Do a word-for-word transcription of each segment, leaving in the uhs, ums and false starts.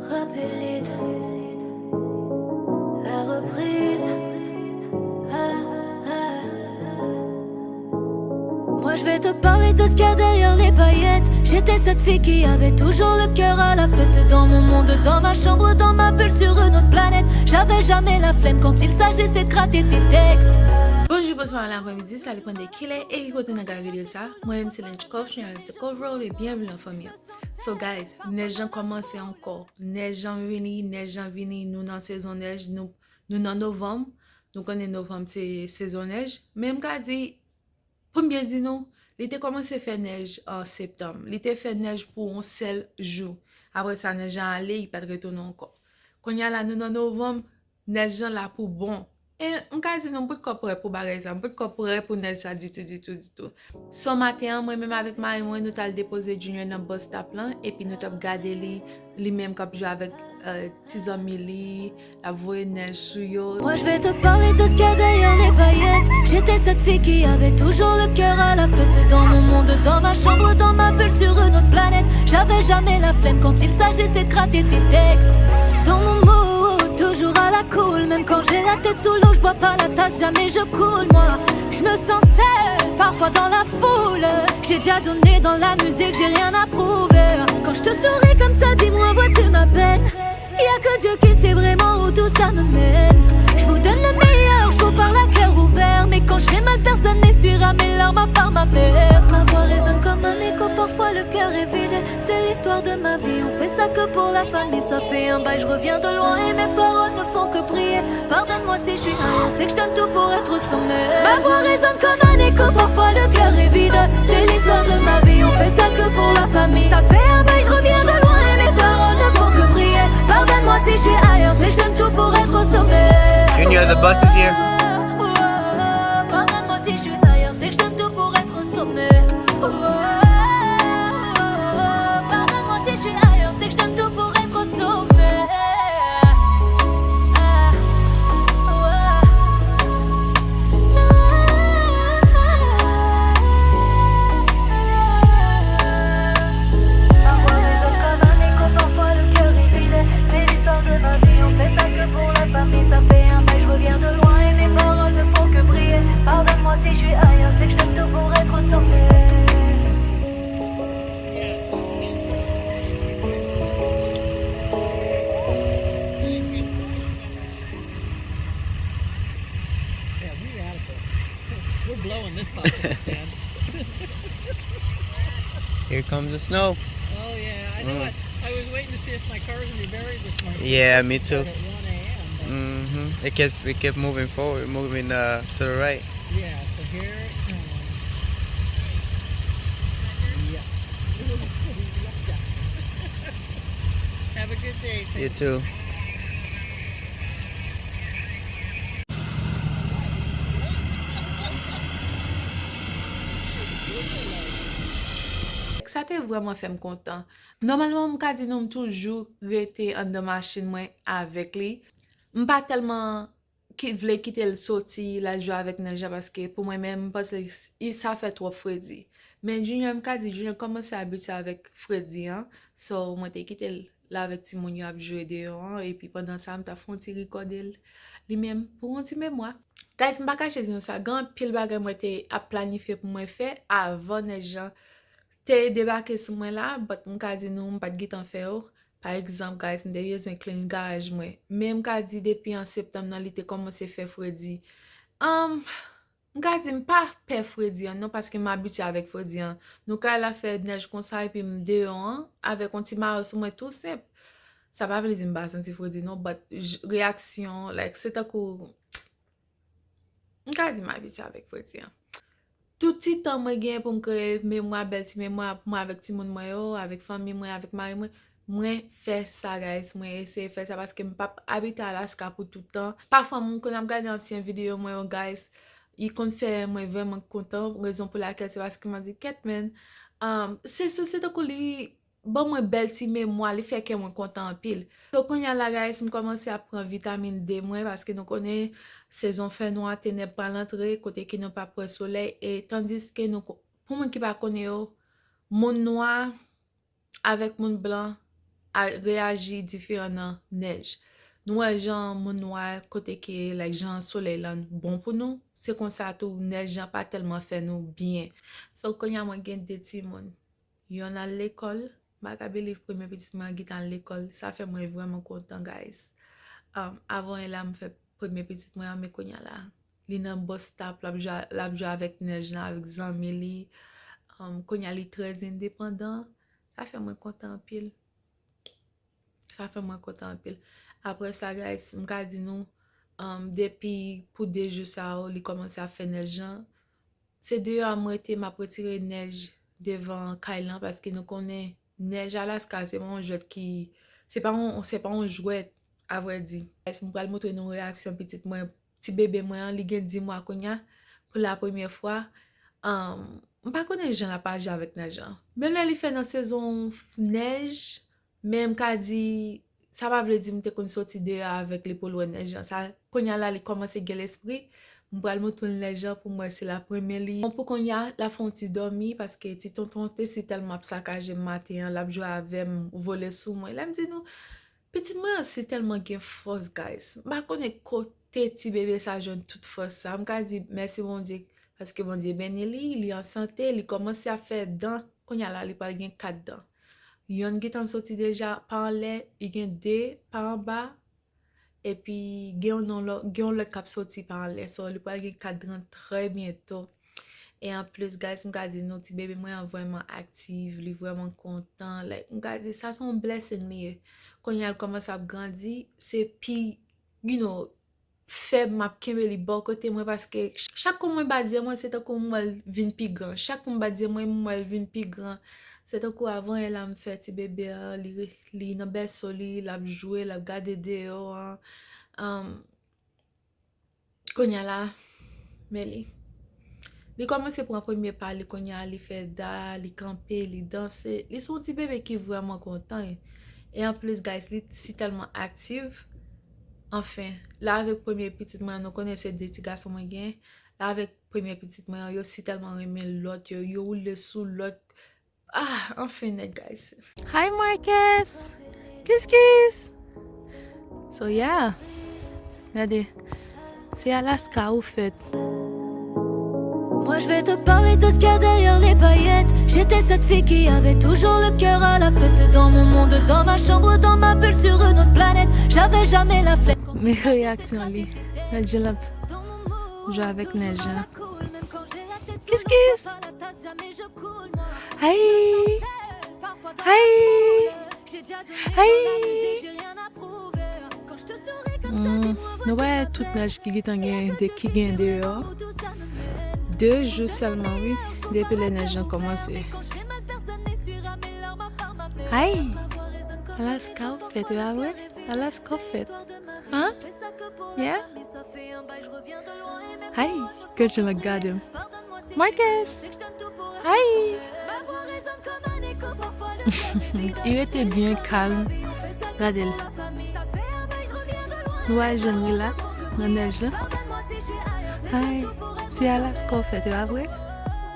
Rapid, la reprise. Ah, ah. Moi je vais te parler de ce qu'il y a derrière les paillettes. J'étais cette fille qui avait toujours le cœur à la fête. Dans mon monde, dans ma chambre, dans ma bulle, sur une autre planète. J'avais jamais la flemme quand il s'agissait de gratter tes textes. Bonjou, bonswa, lapremidi, sa depann de kilè e ki kote w ap gade videyo sa. Mwen menm se Lench Cove, jounalis de Cove Road, e byenveni nan fanmi an. So guys, nèj lan kòmanse ankò. Nèj lan vini, nèj lan vini, nou nan sezon nèj, nou, nou nan novanm. Nou konnen novanm se sezon nèj. Men m ka di, pou m byen di nou, li te kòmanse fè nèj an septanm. Li te fè nèj pou yon sèl jou. Apre sa, nèj lan ale, li pa t retounen ankò. Kounye a la, nou nan novanm, nèj lan la pou bon. E m ka di nou, m potko prè pou bagay sa. M potko prè pou nèj sa ditou, ditou, ditou. So maten an, mwen menm avèk mari mwen, nou t al depoze Junior nan bus stop lan, epi nou t ap gade li, li menm k ap jwe avèk, euh, ti zanmi li, l ap voye nèj sou yo. Moi je vais te parler de ce qu'il y a derrière les paillettes. J'étais cette fille qui avait toujours le cœur à la fête. Dans mon monde, dans ma chambre, dans ma bulle, sur une autre planète. J'avais jamais la flemme quand il s'agissait de gratter tes textes. Dans mon mood, toujours à la cool. Même quand j'ai la tête sous l'eau, je bois pas la tasse, jamais je coule, moi. Je me sens seule, parfois dans la foule. J'ai déjà donné dans la musique, j'ai rien à prouver. Quand je te souris comme ça, dis-moi, vois-tu ma peine ? Y a que Dieu qui sait vraiment où tout ça me mène. Je vous donne le meilleur, je vous parle à cœur ouvert. Mais quand je vais mal, personne n'essuiera mes larmes à part ma mère. Ma voix résonne comme un écho, parfois le cœur est vide. C'est l'histoire de ma vie, on fait ça que pour la famille. Ça fait un bail, je reviens de loin et mes paroles ne font que prier. Pardonne-moi si je suis ailleurs, c'est que je donne tout pour être au sommet. Ma voix résonne comme un écho, parfois le cœur est vide. C'est l'histoire de ma vie, on fait ça que pour la famille. Ça fait un bail, je reviens de loin et mes paroles ne font que prier. Pardonne-moi si je suis ailleurs, c'est que je donne tout pour être au sommet. Junior, the bus is here. Pardonne-moi si je suis ailleurs, c'est que je donne tout pour être au sommet. Pardonne-moi si je suis ailleurs, c'est que je donne tout pour être au sommet. Pardonne-moi si je suis ailleurs, c'est que je donne tout pour être au sommet. Yeah, we out of this. We're blowing this bus off, man. Here comes the snow. Oh yeah, I know. Mm. I, I was waiting to see if my car was gonna be buried this morning. Yeah, me too. At one a.m., but mm-hmm. It kept, it kept moving forward, moving, uh, to the right. Yeah, so here it comes. Yeah. Have a good day, Sam. You too. Sa te vrèman fè m kontan. Nòmalman, m ka di nou, m toujou rete anndan machin mwen avèk li. M pa tèlman ki vle kite l soti, l al jwe avèk nèj la, paske pou mwen menm, m panse s-, i, sa fè twòp fredi. Men Junior, m ka di, Junior kòmanse abitye avèk fredi an. So, mwen te kite l la avèk timoun yo ap jwe deyò an, epi pandan sa, m t ap fè yon ti rekòde l li menm pou yon ti memwa. Guys, m pa kache di nou sa, gen anpil bagay mwen te ap planifye pou mwen fè avan nèj lan te debake sou mwen la, but m ka di nou, m pa t gentan fè yo. Pa egzanp, guys, m te bezwen clean garaj mwen. Men m ka di depi an septanm nan, li te kòmanse fè fredi. Um, m ka di m pa pè fredi an non, paske m abitye avèk fredi an. Nou ka al ap fè nèj konsa, epi m deyò an, avèk yon ti mayo sou mwen tou senp. Sa pa vle di m pa santi fredi non, but j-, reyaksyon, like, se tankou M ka di m abitye avèk fredi an. Tout ti tan mwen genyen pou m kreye memwa, bèl ti memwa pou mwen avèk timoun mwen yo, avèk fanmi mwen, avèk mari mwen, mwen fè sa, guys. Mwen eseye fè sa paske m p ap abite Alaska pou tout tan. Pafwa, m konn ap gade ansyen videyo mwen yo, guys. Li konn fè mwen vrèman kontan. Rezon pou lakèl se paske mwen di, "Kèt, men, um, se, se, se tankou li ban mwen bèl ti memwa, li fè kè mwen kontan anpil." So, kounye a la, guys, m kòmanse ap pran vitamin D mwen, paske nou konnen sezon fènwa, tenèb pral antre, kote ke nou p ap wè solèy, e tandiske nou ko-, pou moun ki pa konnen yo, moun nwa avèk moun blan a reyaji diferan nan nèj. Nou wè jan moun nwa kote ke, like, jan solèy lan bon pou nou, se konsa tou nèj lan pa tèlman fè nou byen. So, kounye a mwen gen de timoun. Yonn al lekòl, m pa ka believe premye pitit mwen an gentan al lekòl. Sa fè mwen vrèman kontan, guys. Um, avan yè la, m fè premye pitit mwen an, men kounye a la, li nan bus stop, l ap jwe, l ap jwe avèk nèj lan, avèk zanmi li. Um, kounye a li trè endepandan. Sa fè mwen kontan anpil. Sa fè mwen kontan anpil. Apre sa, guys, m ka di nou, um, depi pou de jou sa yo, li kòmanse ap fè nèj lan. Se deyò a m rete, m ap retire nèj devan kay lan, paske nou konnen nèj Alaska, se pa yon jwèt ki, se pa yon, se pa yon jwèt, avrèdi. Guys, m pral montre nou reyaksyon pitit mwen, ti bebe mwen an, li gen dis mwa kounye a, pou la premyè fwa. Um, m pa konnen jan l ap aji avèk nèj lan. Menm lè li fè nan sezon nèj, men m ka di, sa pa vle di m te konn soti deyò avèk li pou l wè nèj lan. Sa, kounye a la, li kòmanse gen lespri. M pral montre l nèj lan pou m wè si l ap renmen li. Bon, pou kounye a, l ap fè yon ti dòmi, paske ti tonton te si tèlman ap sakaje m maten an, l ap jwe avè m, vole sou mwen. Lè m di nou, pitit mwen an si tèlman gen fòs, guys. M pa konnen kote ti bebe sa jwenn tout fòs sa. M ka di mèsi Bondye, paske Bondye beni li, li an sante, li kòmanse ap fè dan. Kounye a la, li pral gen kat dan. Yonn gentan soti deja pa anlè, li gen de pa anba, epi gen yon non lò-, gen yon lòt k ap soti pa anlè. So, li pral gen kat dan trè byento. E anplis, guys, m ka di nou, ti bebe mwen an vrèman aktif, li vrèman kontan. Like, m ka di, sa se yon blessing li ye. Kounye a, l kòmanse ap grandi, se pi, you know, fèb, m ap kenbe li bò kote mwen, paske ch-, chak kou mwen bat zye mwen, se tankou m wè l vin pi gran. Chak kou m bat zye mwen, m wè l vin pi gran. Se tankou avan yè la, m fè ti bebe a, li, li nan bèso li, l ap jwe, l ap gade deyò an. Um, kounye a la, men li. Li kòmanse pran premye pa li, kounye a li fè da, li kanpe, li danse. Li se yon ti bebe ki vrèman kontan. E anplis, guys, li si tèlman aktif. Anfen, la avèk premye pitit mwen, nou konnen se de ti gason mwen gen. La avèk premye pitit mwen, yo si tèlman renmen lòt, yo, yo woule sou lòt. Ah, anfen nèt, guys. Hi, Marcus! Kiss, kiss! So, yeah. Gade. Se Alaska ou fèt. Moi je vais te parler de ce qu'il y a derrière les paillettes. J'étais cette fille qui avait toujours le cœur à la fête. Dans mon monde, dans ma chambre, dans ma bulle, sur une autre planète. J'avais jamais la flemme. Men reyaksyon li. Gad jan l ap jwe avèk nèj lan. Kiss, kiss. Hey. Hey. Hey. Hmm, nou wè tout nèj ki gentan gen de, ki gen deyò. De jou sèlman, wi, depi lè nèj lan kòmanse. Hey. Alaska ou fèt, e pa vre? Alaska ou fèt. Hein? Yeah? Hi, gad jan l ap gade m. Marcus! Hi! Li rete byen kalm. Gade l. Nou wè jan l rilaks nan nèj lan. Hi! Se Alaska ou fèt, e pa vre?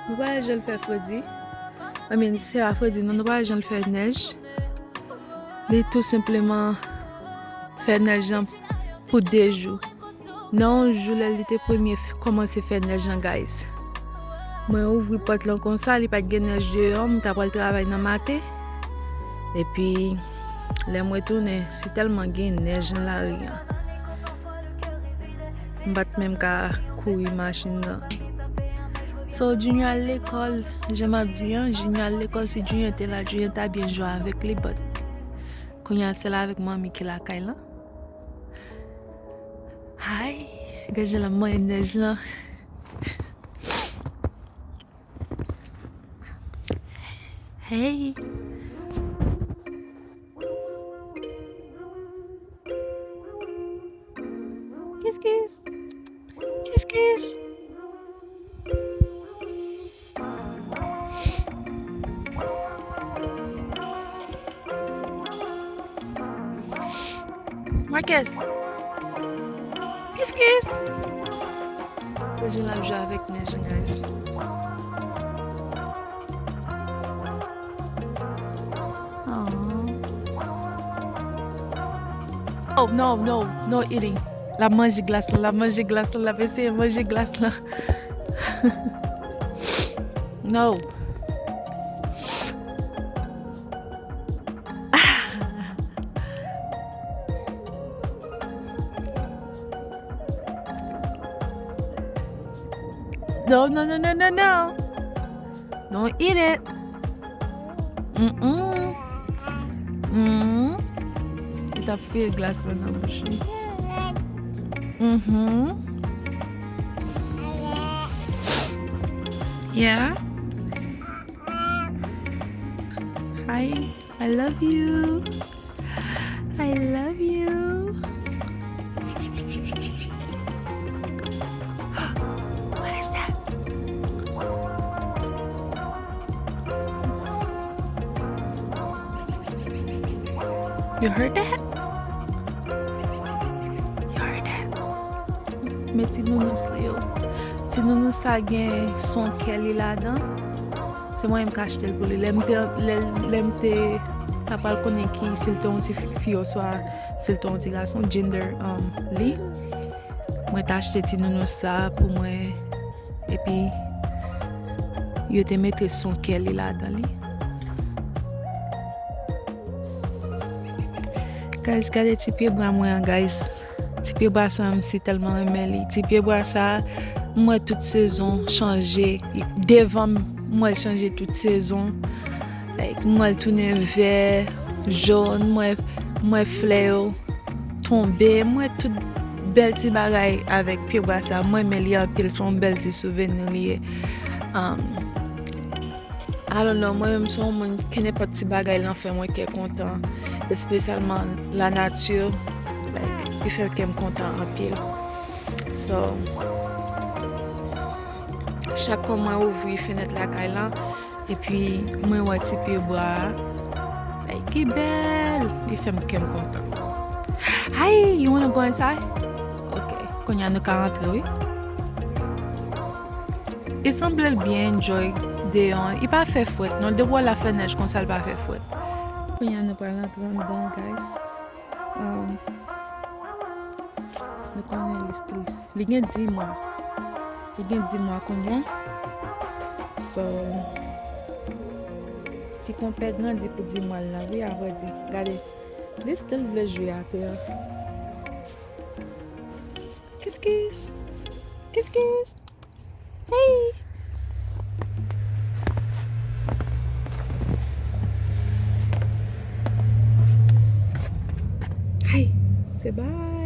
Nou wè jan l fè fredi. I mean, se pa fredi, non, nou wè jan l fè nèj. Li tou senpleman fè nèj lan pou de jou. Nan yon jou, lè li te premye f-, kòmanse fè nèj lan, guys. Mwen ouvri pòt lan konsa, li pa t gen nèj deyò, m ta pral travay nan maten. Epi, lè m retounen, si tèlman gen nèj nan lari an. M pa t menm ka kouri machin nan. So, Junior al lekòl, jan m ap di an, Junior al lekòl, si Junior te la, Junior ta byen jwe avèk li, but kounye a, se l avèk manmi ki lakay lan. Hay, gad jan l ap manyen nèj lan. Hey. Kiss, kiss. Kiss, kiss. Marcus. Kiss, kiss. Gad jan l ap jwe avèk nèj, guys. Aww. Oh, no, no, no eating. L ap manje glas lan, l ap manje glas lan, l ap eseye manje glas lan. No. No, no, no, no, no, no. Don't eat it. Mm-mm. Mm. Li t ap fouye glas lan nan bouch li. Mm-hmm. Yeah. Hi, I love you. I love you. What is that? You heard that? You heard that? Men ti nounous li yo. Ti nounous sa gen son kè li ladan. Se mwen menm k achte l pou li. Lè m te, lè, lè m te ta pral konnen ki, si l te yon ti fi, fi oswa si l te yon ti gason, gender, um, li. Mwen t achte ti nounous sa pou mwen. Epi, yo te mete son kè li ladan li. Guys, gade ti pye bwa mwen an, guys. Ti pye bwa sa, m si tèlman renmen li. Ti pye bwa sa, m wè tout sezon chanje. Devan m, m wè l chanje tout sezon. Like, m wè l tounen vè, jòn, m wè, m wè flè yo tonbe. M wè tout bèl ti bagay avèk pye bwa sa. M renmen li anpil, se yon bèl ti souveni li ye. Um, I don't know, mwen menm se yon moun ke nenpòt ti bagay lan fè mwen kè kontan, espesyalman lanati, like, li fè kè m kontan anpil. So, chak fwa mwen ouvri fenèt lakay lan, epi mwen wè ti pye bwa a, like, li bèl, li fè m kè m kontan. Hi, you wanna go inside? Ok, kounye a nou ka rantre, wi. Li sanble l byen enjoy deyò an. Li pa fè frèt, non. Depi w wè l ap fè nèj konsa, l pa fè frèt. Kounye a, nou pral antre anndan, guys. Um, nou konnen li still, li gen dis mwa. Li gen dis mwa kounye a. So, ti konpè grandi pou dis mwa l la, wi, avrèdi. Gade, li still vle jwe atè a. Kiskis. Kiskis. Hey. Hey, say bye.